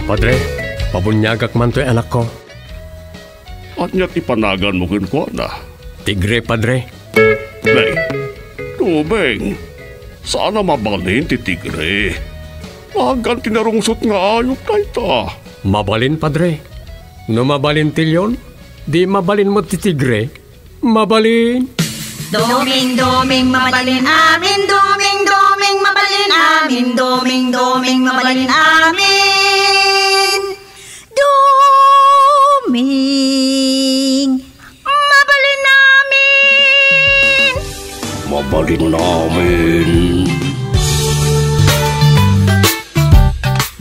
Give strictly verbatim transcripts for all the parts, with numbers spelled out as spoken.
Padre, pabuniagak man toy anakko. Ania ti panaganmo kenkuana? Tigre, Padre. Nay, Doming, saan a mabalin ti tigre. Nagan ti narungsot nga ayup dayta. Mabalin, Padre. No mabalin ti leon, di mabalin met ti tigre. Mabalin. Doming, Doming, mabalin amin. Doming, Doming, mabalin amin. Doming, Doming, mabalin amin. Doming, mabalin amin. Mabalin amin.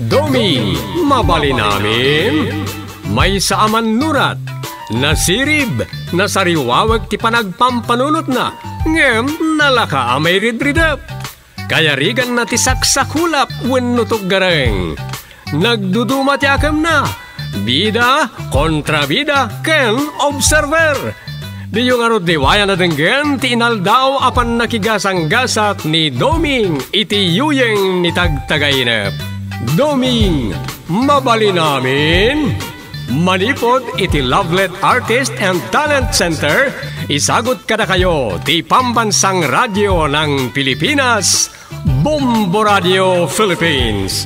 Doming, mabalin amin. Maysa a mannurat, nasirib, nasariwawek ti panagpampanunotna, ngem nalaka a mairidridep. Kayariganna ti saksakulap wenno tuggareng. Nagduduma ti akemna, bida, kontrabida, ken observer. Diyo ngarud liwayan a denggen ti inaldaw a pannakigasanggasat ni Doming iti yuyeng ni Tagtagainep. Doming, mabalin amin? Manipud iti Lovelet Artist and Talent Center, isagut kadakayo ti Pambansang Radyo ng Pilipinas, Bombo Radio Philippines.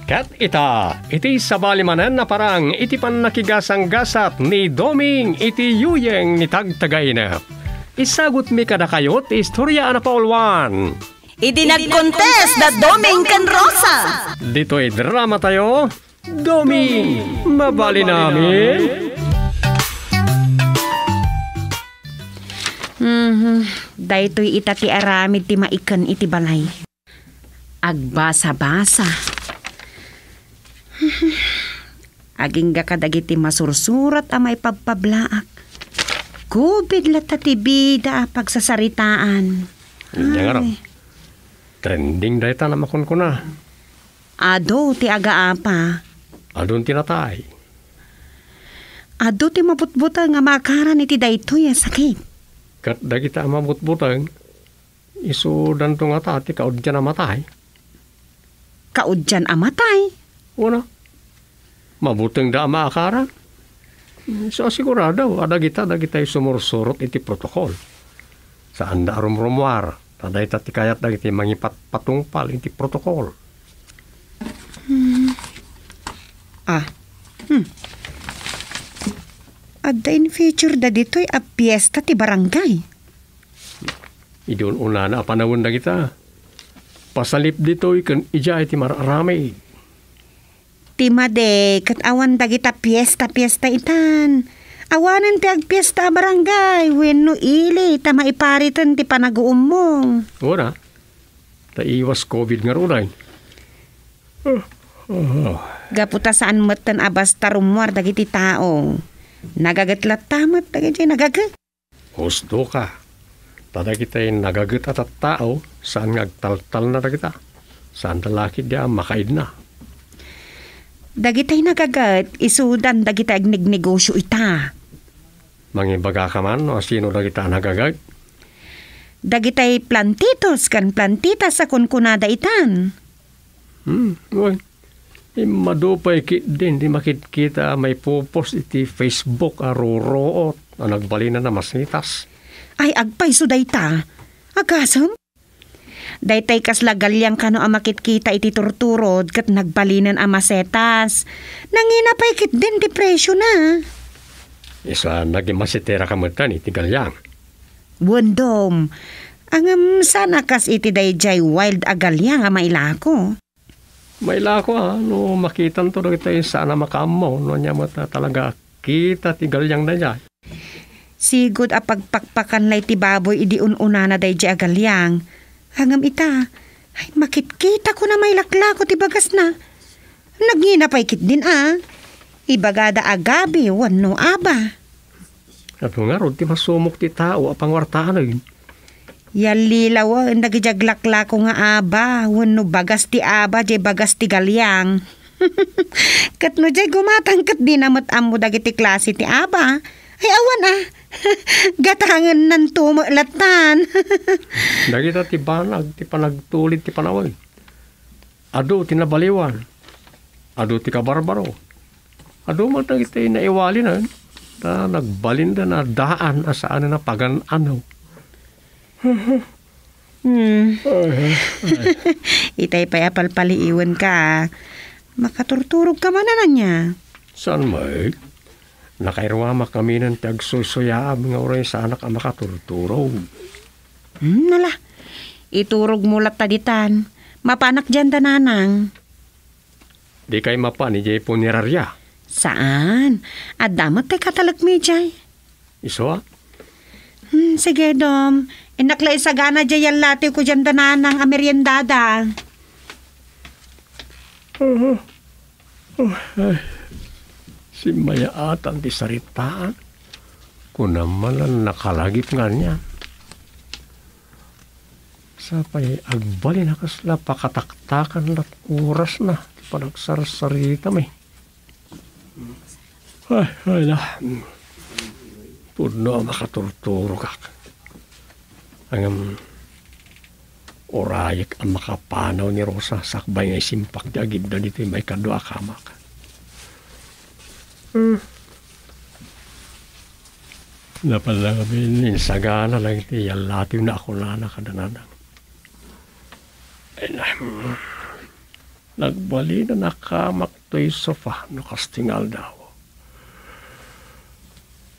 Ket ita, iti sabali manen a parang iti pannakigasanggasat ni Doming iti yuyeng ni Tagtagainep. Isagutmi kadakayo ti istoria a napauluan. Iti nagkontes da Doming ken Rosa. Ditoy dramatayo, Doming, mabalin amin? Mhm. Daytoy ita ti aramid ti maiken iti balay. Agbasa-basa. Agingga kadagiti masursurat a maipabpablaak. Gubid latta ti bida a pagsasaritaan. Ania ngarud? Ay. Trending dayta a makunkuna. Adu ti agaapa. Adun ti natay. Adu ti mabutbuteng a maakaran iti daytoy a sakit. Ket dagita a mabutbuteng, isudanto ngata ti kaudian a matay? Kaudian a matay? Wen a, mabutengda a maakaran. Isu a sigurado a dagita dagitay sumursurot iti protokol. Saanda a rumrumuar, ta dayta ti kayat dagiti mangipatpatungpal iti protokol. Hmm. Ah. Hmm. Adda in-feature da ditoy a fiesta ti barangay. Idi un-unana a panawen dagita, pasalip ditoy ken idiay ti mar-aramid. Ti madi ket awan dagita fiesta-fiesta itan. Awanen ti agfiesta a barangay wenno ili ta maipariten ti panaguummong. Wen a, ta iwas covid ngarud ay. Gapu ta saan metten a basta rummuar dagiti tao. Nagaget latta met dagiti nagaget. Husto ka. Ta dagitay nagaget a tattao, saan nga agtaltalna dagita. Saanda la ketdi a makaidna. Dagitay nagaget, isudan dagitay agnegnegosio ita. Mangibagaka man no asino dagita a nagaget? Dagitay plantitos ken plantitas a kunkunada itan. Hmm, wen. Immadu pay ketdin ti makitkita a maipopost iti Facebook a ruruot a nagbalinen a masetas. Ay, agpayso dayta. Agasem? Daytay kasla galiang kano a makitkita iti turturod ket nagbalinen a masetas. Nangina pay ketdin ti presiona. Isu a nagimasitera ka metten iti galiang. Wen, Dom. Ngem saan a kas iti daydiay wild a galiang a mailako. Mailako a, no makitanto dagitoy saan a makaammo no ania met a talaga a kita ti galiang daydiay. Sigud a pagpakpakan la iti baboy idi un-unana daydiay a galiang. Ngem ita, ay, makitkita kona mailaklako ti bagasna. Nagngina pay ketdin a. Ibagada a gabi wenno aba. Adu ngarud ti masumok ti tao a panguartaanen. Yallilawen dagiti aglaklako nga aba wenno bagas ti aba diay bagas ti galiang. Ket no diay gumatang ket dina met ammo dagiti klase ti aba. Ay, awan a. Gatangennanto met lattan. Dagita ti banag ti panagtulid ti panawen. Adu ti nabaliwan. Adu ti kabarbaro. Adu met dagiti naiwalinen. Ta nagbalinda a daan a saanen a pagan-anaw. Hmm. Ay, ay. Itay pay a palpaliiwenka, a. Makaturturogka manen ania? Saan met? Nakairuamak ngamin ti agsusuyaam nga uray saanak a makaturturog. Hmm, nala. Iturogmo latta ditan. Mapanak diay da Nanang. Dikay mapan idiay punerarya? Saan. Adda met ti katalekmi idiay. Isu a? Hmm, sige, Dom. Innak la isagana diay yallatiwko diay da Nanang a meriendada. Aha. Oh, ay. Simmayaatan ti saritaan. Kunam man a nakalagip nga ania. Sapay agbalin a kasla pakataktakan lat orasna ti panagsarsaritami. Ay, ay na. Pudno a makaturturogak. Ngem, urayek a makapanaw ni Rosa sakbay nga isimpak ti agidda ditoy maikadua a kamak. Hmm. Napan la ngamin insagana dagiti yallatiwna a kunana kada Nanang. Ay na, hmm. Nagbalinen a kamak toy sofa no kasdi nga aldaw.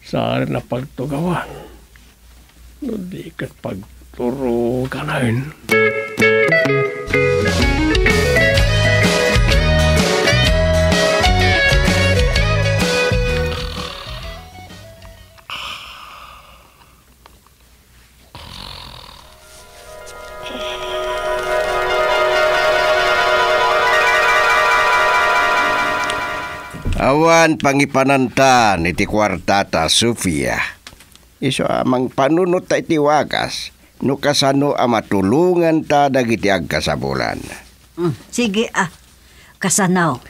Saan a pagtugawan no di ket pagturoganen. Awan pangipanantan iti kuartata, Sofia. Isu a mangpanunot ta iti wagas no kasano a matulonganta dagiti agkasapulan. Mm, sige, a. Kasano?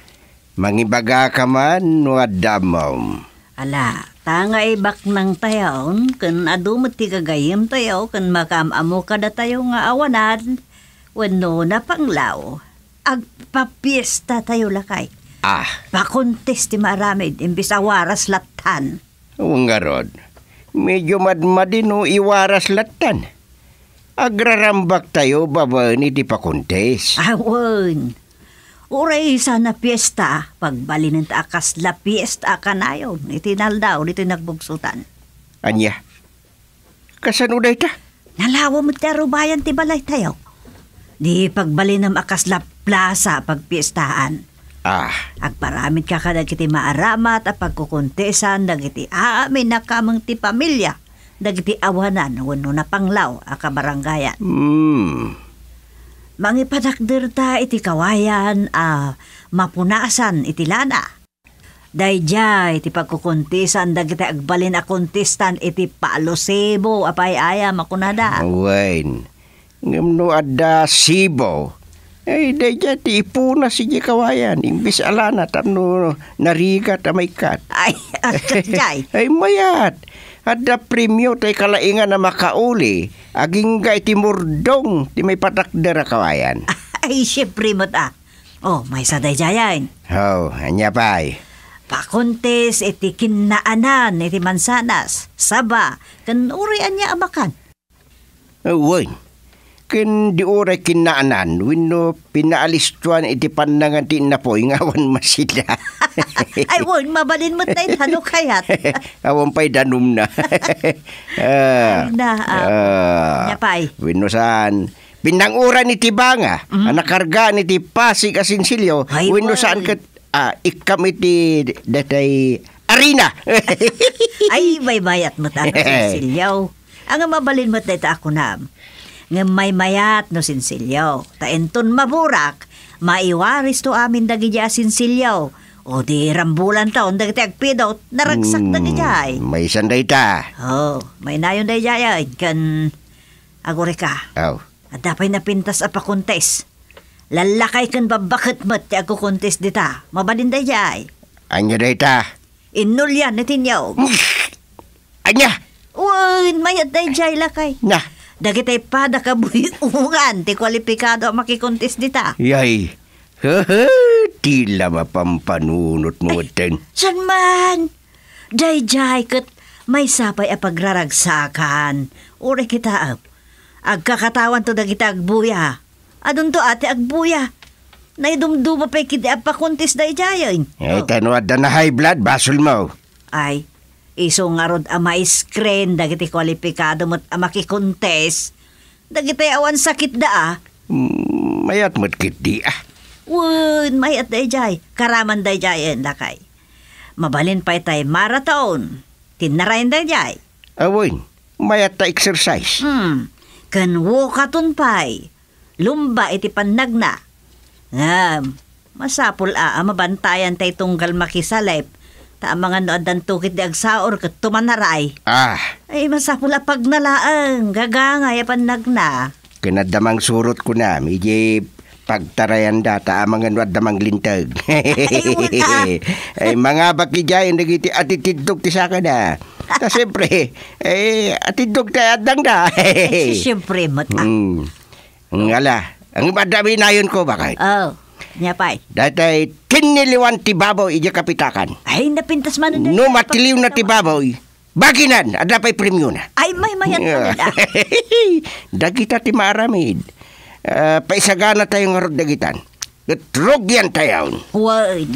Mangibagaka man no adda ammom. Ala, ta nga ibaknangtayon, ken adu met ti gagayyemtayo, ken makaam-ammo kadatayo nga awanan, wenno napanglaw, agpapiestatayo lakay. Ah. Pakontes ti maaramid, imbes a waras lattan. Wen ngarud, medyo madmadi no iwaras lattan. Agrarambaktayo babaen iti pakontes. Awan. Uray saan a piesta, pagbalinenta a kasla piesta a kanayon iti naldaw ditoy nagbugsotan. Ania? Kasano dayta? Nalawa met ti arubayan ti balaytayo. Di pagbalinem a kasla plasa a pagpiestahan. Ah. Agparamidka kadagiti maaramat a pagkukontesan dagiti amin a kameng ti pamilia dagiti awanan wenno napanglaw a kabarangayan. Hmm. Mangipatakderta iti kawayan a mapunasan iti lana. Daydiay ti pagkukontesan dagiti agbalin a kontestan iti palo sibo a pay-ayam a kunada. Wen, ngem no adda sibo, ay, daydiay ti ipunas idiay kawayan, imbes a lana tapno narigat a maikkat. Ay, agkatdiay. Ay, mayat. Adda premio tay kalaingan a makauli, agingga iti murdong ti maipatakder a kawayan. Ay, siempre met a. Oh, maysa daydiayen. Oh, ania pay? Pakontes iti kinnaanan iti mansanas, saba, ken uray ania a makan. Wen, ken di uray kinnaanan wenno pinaalistoan iti pannangan ti innapoy nga awan masida. Ay, wen, mabalin met dayta no kayat. Awan pay danumna. Ah, Ay, na, ah, ah, nia pay? Wenno saan, pinanguran iti banga, Mm. a nakargaan iti pasig a sinsilyo, Ay, wenno wen. saan ket, ah, ikkam iti datay arina. Ay, maymayat met a sinsilyo. Ania mabalin met dayta a kunam. Ngem maymayat no sinsilyo. Ta inton maburak, maiwaristo amin dagiti a sinsilyo. O di rambulanton dagiti agpidot, naragsak Hmm, dagidiay. Maysan dayta. Oh, maynayon daydiay, ken agurika. Aw. Adda pay napintas a pakontes. Lallakay ken babbaket met ti agkukontes dita. Mabalin daydiay. Ania dayta? Inulian iti niyog. Ania? Wen, mayat daydiay, lakay. Na. Dagitay pada kabuy-ungan ti kualipikado a makikontes dita. Yay. Ti la mapampanunot mo, ten. Saan man? Daydiay ket maysa pay a pagraragsakan. Uray kitaem. Agkakatawanto dagiti agbuya. Adunto a ti agbuya. Naidumduma pay ketdi a pakontes daydiayen. Ay, oh, ta no adda na high blood, basolmo. Ay, isu ngarud a ma-screen dagiti kualipikado met a makikontes. Dagiti awan sakitda a. Mm, mayat met ketdi a. Wen, mayat daydiay. Karaman daydiayen, lakay. Mabalin pay tay marathon. Tinnarayen daydiay. Awen, mayat ta exercise. Hmm, ken walkathon pay. Lumba iti pannagna. Ngem, masapul a, a mabantayan tay tunggal makisalip, ta amangan no addanto ketdi agsaur ket tumanaray. Ah. Ay, masapul a pagna laeng, gagangay a pannagna. Ken adda mangsurot kunam, iti pagtarayanda, ta amangan no adda manglinteg. Ay, wala. Ay, mangabak idiay dagiti atitiddog ti sakana. Ta siyempre, eh, atiddog ti addangda. Ay, si-, siyempre, met, ah. Mm. Ngala, ang madami nayon ko, bakit? Oh, nia pay. Daytay tinniliwan ti baboy, iti kapitakan. Ay, napintas man. No matiliw na ti baboy, baginan, adda pay premio na. Ay, may mayat pa dida. Dagita ti maaramid. Ah, paisagana tayo ngarud dagitan. Ket rugian tayo. Wen.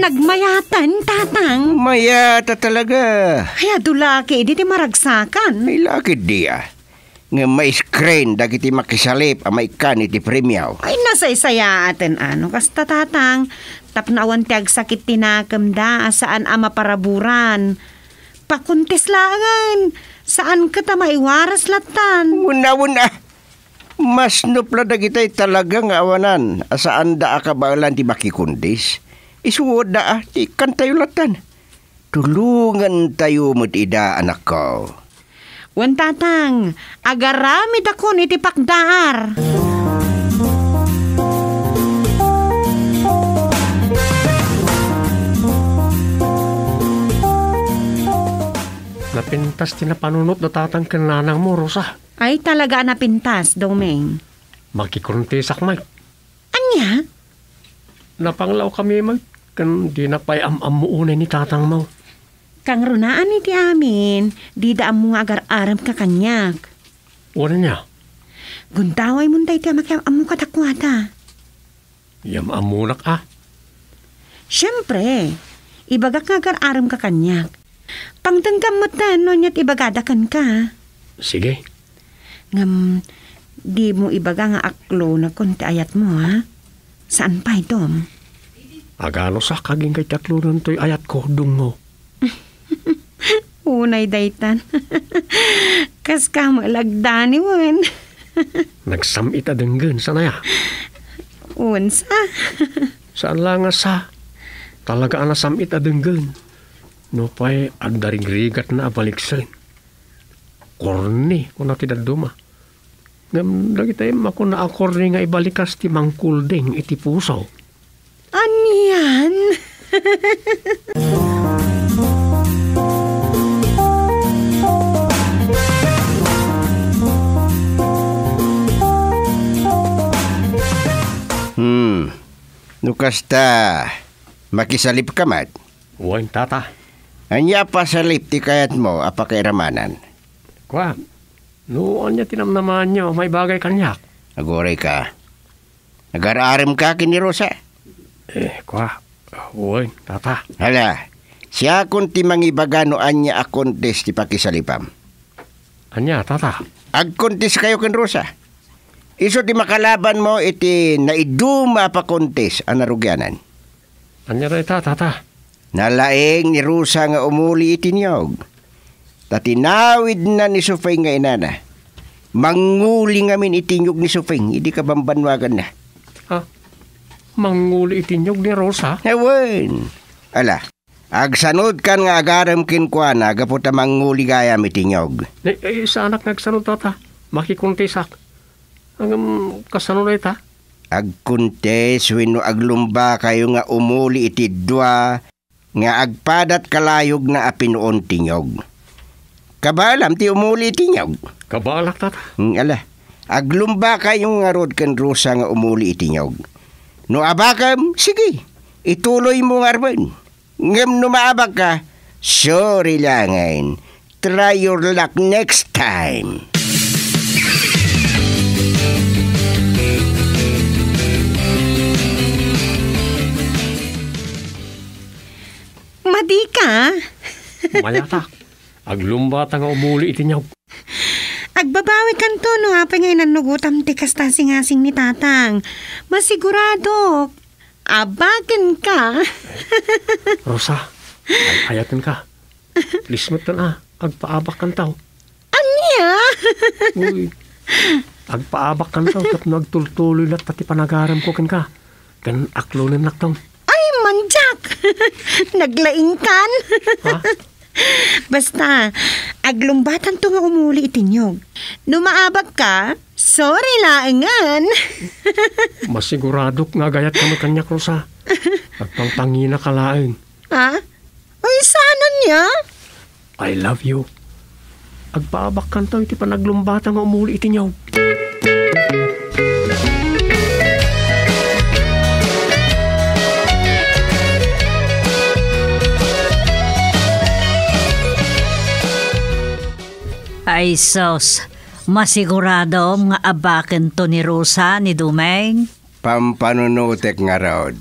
Nagmayatan, Tatang. Mayata talaga. Ay, adu laki idi ti maragsakan. Ay, lakid dia. Nga ma-screen dagiti makisalip a maikkan iti premio. Ay, nasaysayaaten a no kasta, Tatang. Tapno awan ti agsakit ti nakemda a saan a maparaburan. Pakontes laengen. Saan ket a maiwaras lattan. Wen a, wen a. Masnop la dagitay talaga nga awanan a saanda a kabaelan ti makikontes. Isuda a ti ikkantayo lattan. Tulongantayo met ida, anakko. Wen, Tatang, agaramidakon iti pakdaar. Napintas ti napanunot da Tatang ken Nanangmo, Rosa. Ay, talaga a napintas, Doming. Makikontesak met. Ania? Napanglawkami met, ken dina pay am-ammo unay ni Tatangmo. Kangrunaan iti amin, dida ammo nga agar-arem ka kaniak. Wen ania? Gundaway mon daytoy a makiam-ammo kadakuada. Yam-ammonak a. Siempre, ibagak nga agar-arem ka kaniak. Pangdenggam met no aniat ibagada kenka. Sige. Ngem, dimo ibaga nga aklonakon ti ayatmo, ha? Saan pay, Dom? Aganusak agingga ti aklonanto ti ayatko, Dongngo. Unay daytan. Kas ka met lagdani wen. Nagsam-it a denggen, saan aya? Wen sa. Saan la nga sa. Talaga a nasam-it a denggen. Nupay adda rigrigatna a baliksen. Korni, kuna ti dadduma. Ngem dagiti immako, naakorni nga ibalikas ti mangkulding iti puso. Anian? Hmm. No kasta, makisalipka met? Wen, Tata. Ania a pasalip ti kayatmo a pakairamanan? Kua, no ania ti namnamaanyo a maibagay kaniak? Aguray ka. Agar-arem ka ken ni Rosa? Eh, kua, wen, Tata. Hala, siakon ti mangibaga no ania a kontes ti pakisalipam. Ania, Tata? Agkonteskayo ken Rosa. Isu ti makalabanmo iti naiduma a pakontes a narugianan. Ania dayta, Tata? Nalaing ni Rosa nga umuli iti niyog. Ta tinawidna ni Sofing nga inana. Mangnguli ngamin iti niyog ni Sofing idi kabambannuaganna. Ha? Mangnguli iti niyog ni Rosa? Awan. Ala, Agsanodkan nga agarem kenkuana gapu ta manguli gayam iti niyog. Ay, ay, saanak nga agsanud, Tata. Makikuntisak. Ngem, kasano dayta? Agkuntis wenno aglumbakayo nga umuli iti dua nga agpadat kalayogna a pinuon ti niyog. Kabaelam ti umuli iti niyog? Kabaelak, Tata. Hmm, ala, aglumbakayo ngarud ken Rosa nga umuli iti niyog. No abakem, sige, ituloymo ngaruden. Ngem no maabakka, sorry laengen. Try your luck next time. Madika? Mayatak. Aglumbata nga umuli iti niyog. Agbabawikanto no apay nga inannugotam ti kasta singasing ni Tatang. Masiguradok. Abakenka. Rosa, ay-ayatenka. Please met, a, agpaabakkanto. Ania? Uy, agpaabakkanto tapno agtultuloy latta ti panagaremko kenka. Ken aklonennakto. Ay, mandiak! Naglaingkan. Ha? Basta, aglumbatanto nga umuli iti niyog. No maabakka, sorry laengen. Masiguradok nga agayatmo kaniak, Rosa. Agpangpanginaka laeng. Ha? Ay, saan ania? I love you. Agpaabakkanto iti panaglumbata nga umuli iti niyog. Ay sus, masiguradom nga abakento ni Rosa ni Dumeng? Pampanunotek ngarud.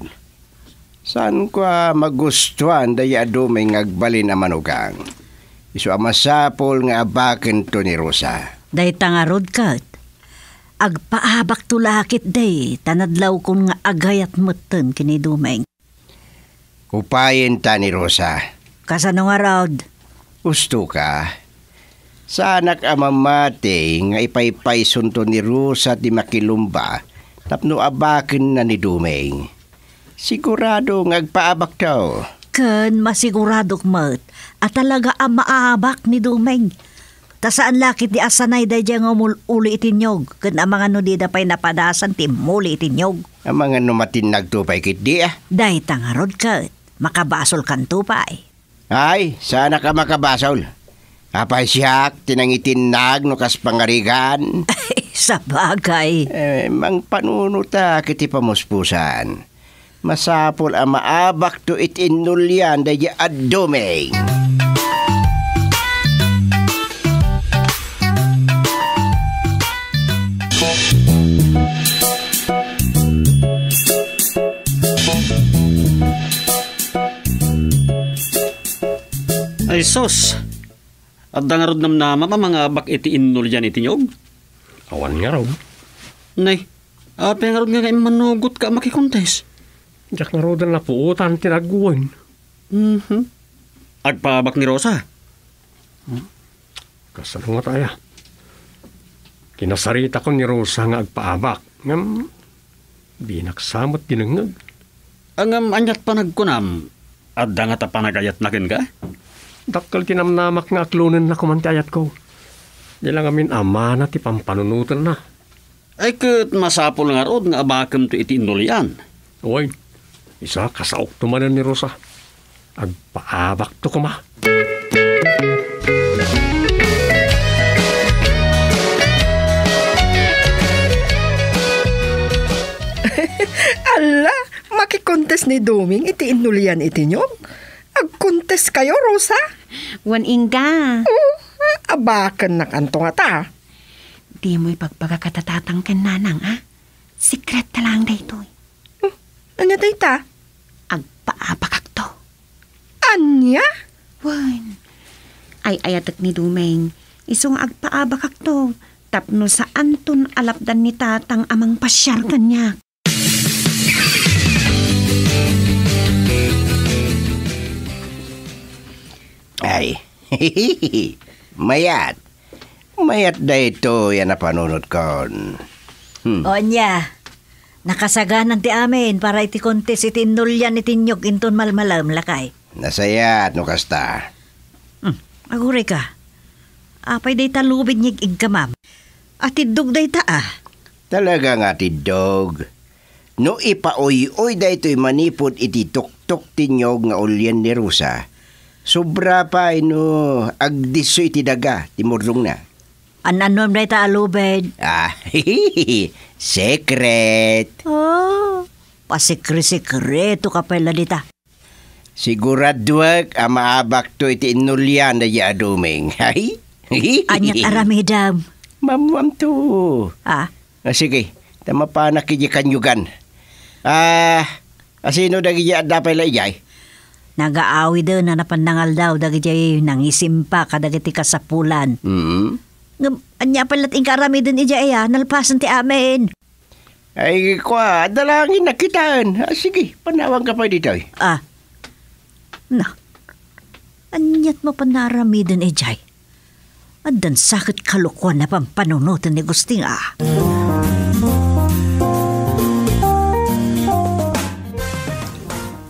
Saanko a magustuan dayta a Dumeng nga agbalin a manugang. Isu a masapul nga abakento ni Rosa. Dayta ngarud ket, agpaabakto la ketdi ta nadlawkon nga agayat metten ken ni Dumeng. Upayenta ni Rosa. Kasano ngarud? Ustoka. Saanak a mamati nga ipaypaysonto ni Rosa ti makilumba tapno abakenna ni Dumeng. Sigurado nga agpaabakto. Ken masiguradok met a talaga a maabak ni Dumeng. Ta saan la ketdi a sanay daydiay nga umul-uli iti niyog ken amangan no dida pay napadasan ti immuli iti niyog. Amangan no matinnagto pay ketdi a? Dayta ngarud ket, makabasolkanto pay. Ay, saanak a makabasol. Apay siak ti nangitinnag no kas pangarigan? Sabagay. Eh, mangpanunotak iti pamuspusan. Masapul a maabakto iti innulian daydiay a Dumeng. Ay sus! Adda ngarud namnamam a mangabak iti innulian iti niyog? Awan ngarud. Nay, apay ngarud nga immanugotka a makikuntis? Diak ngaruden napuotan ti nagwen. Mhm. Agpaabak ni Rosa? Kasano ngata aya? Kinasaritakon ni Rosa nga agpaabak, ngem dinak sa met dinengngeg. Ngem aniat panagkunam, adda ngata panagayatna kenka? Dakkel ti namnamak nga aklonenna koman ti ayatko. Di la ngamin a mana ti pampanunotenna. Ay ket masapul ngarud nga abakemto iti innulian. Wen, isu a kasaokto manen ni Rosa. Agpaabakto koma. Alla, makikuntis ni Dumeng iti innulian iti niyog. Agkuntiskayo, Rosa? Wen, ingga. Oh, abakennakanto ngata. Dimo ipagbaga kada tatang ken nanang, a? Sekret ta laeng daytoy. Hmm, ania dayta? Agpaabakakto. Ania? Wen, ay-ayatek ni Dumeng, isu nga agpaabakakto, tapno saanton a lapdan ni tatang a mangpasiar kaniak. Ay, mayat. Mayat daytoy a napanunotkon. Hmm. O ania, nakasaganan ti amin para iti kontis iti innulian iti niyog inton malmalem, lakay. Nasayaat no kasta. Hmm, agurayka. Apay dayta lubid nga ig-igkamam? Atiddog dayta, a. Talaga nga atiddog. No ipauy-uy daytoy manipud iti tuktok ti niyog nga ulian ni Rosa, sobra pay no agdisso iti daga ti murdongna. An-annom dayta a lubid? Ah, secret. Oh, pasikre-sikreto ka pay la dita. Siguraduek a maabakto iti inulian daydiay a Doming. Ay? Aniat aramidem? Maammoamto. Ah? Ah, sige, ta mapanak idiay kanyogan. Ah, asino dagiti adda pay la idiay? Nagaawiden a napan nangaldaw dagiti nangisimpa kadagiti kasapulan. Mm. Ngem, ania pay la ti inka aramiden idiay, a, nalpasen ti amin? Ay, kua, adda laeng nakitaen. Ah, sige, panawanka pay ditoy. Ah. Na, aniat mapan naaramiden idiay? Addan sa ket kalokoan a pampanunoten ni Gusting, a.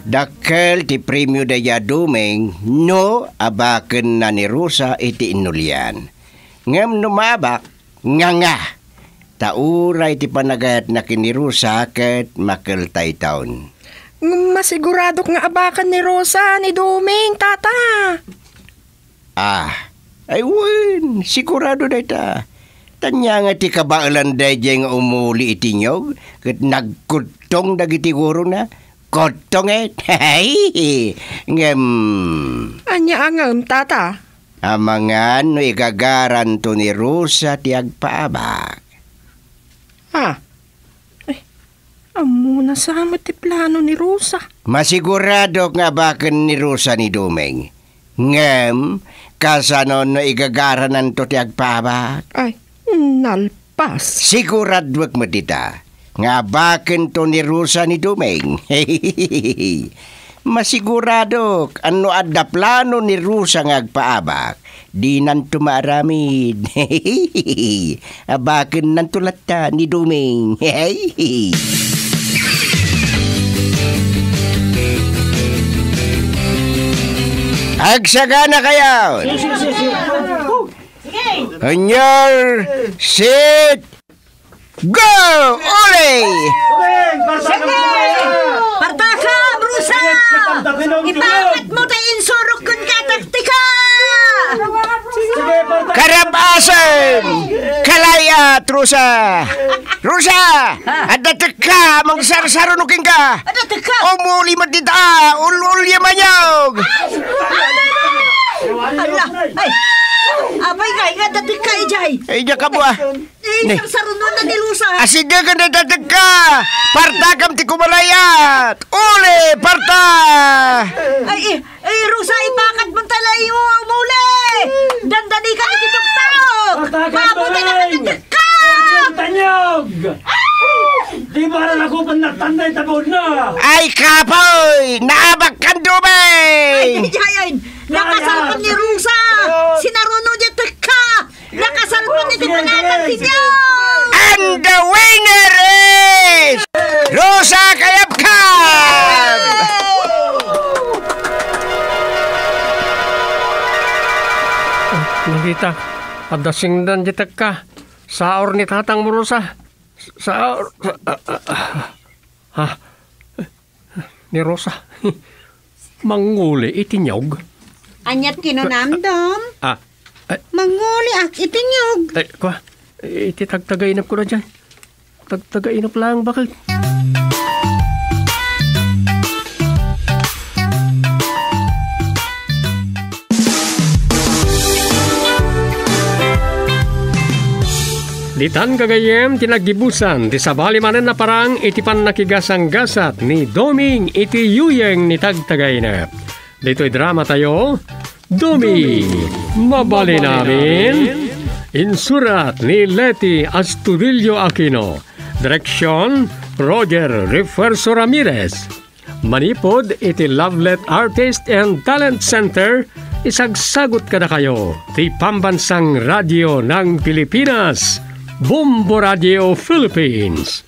Dakkel ti premio daydiay a Doming no abakenna ni Rosa iti inulian. Ngem no maabak, nganga. Ta uray ti panagayatna ken ni Rosa ket makeltayton. Ngem masiguradok nga abaken ni Rosa ni Doming, tata. Ah, ay wen, sigurado dayta. Ania nga ti kabaelan daydiay nga umuli iti niyog ket nagkudtong dagiti gurona? Kudtonget. Ngem. Ania a ngem, tata? Amangan no igagaranto ni Rosa ti agpaabak. Ah. Ay, ammona sa met ti plano ni Rosa. Masiguradok nga abaken ni Rosa ni Doming. Ngem, kasano no igagarananto ti agpaabak? Ay, nalpas. Siguraduek met dita nga abakento ni Rosa ni Doming. Masiguradok a no adda plano ni Rosa nga agpaabak, dinanto maaramid. Abakennanto latta ni Doming. Agsagana kayo! On your seat, go! Uli! Sige! Partakam, Rosa! Ipakat mo ta insurok kun kataktika! Karabasem! Kalayat, Rosa! Rosa! Adda tekka, mangsarsaro no kenka! Adda tekka! Umuli met dita! Ul-ul ya manyog! Ala! Ay! Apay nga, nga adda tekka, ijay! Ay, diya ka buwa! Eh, ne. Sarsarunon na ni Rosa. Asidegen dayta tekka! Partakam ti kumalayat! Uli, parta! Ay, eh, eh, Rosa, ipakat mo talayo ang muli! Dandani ka ni Tituktok! Partakam, Mabuti na ka ni Tekka! Tanyog! Di ba na ako panatanday tabon na? Ay, kapoy! Naabak kan dumay! Ay, ay, ay, ay! Nakasalpan ni Rosa! Sinaruno niya Tekka! Nakasalpon iti pangakan ti Dios! And the winner is Rosa Kayabkab! Nakita, adda singdan di tekka. Saor ni tatang mo, Rosa. Saor. Ha? Ni Rosa. Manguli iti niyog? Aniat kinunam, Dom? Ah, eh. Manguli ak iti niyog. Eh, kwa, iti tagtagainap ko na dyan. Tagtagainap lang, bakit? Ditan gagayyem ti naggibusan ti sabali manen a parang iti pannakigasanggasat ni Doming iti yuyeng ni Tagtagainep. Ditoy drama tayo, Doming, mabalin amin. Insurat ni Leti Astudillo Aquino. Direksyon, Roger Refuerzo Ramirez. Manipud iti Lovelet Artist and Talent Center, isagsagut kadakayo ti Pambansang Radio ng Pilipinas, Bombo Radio Philippines.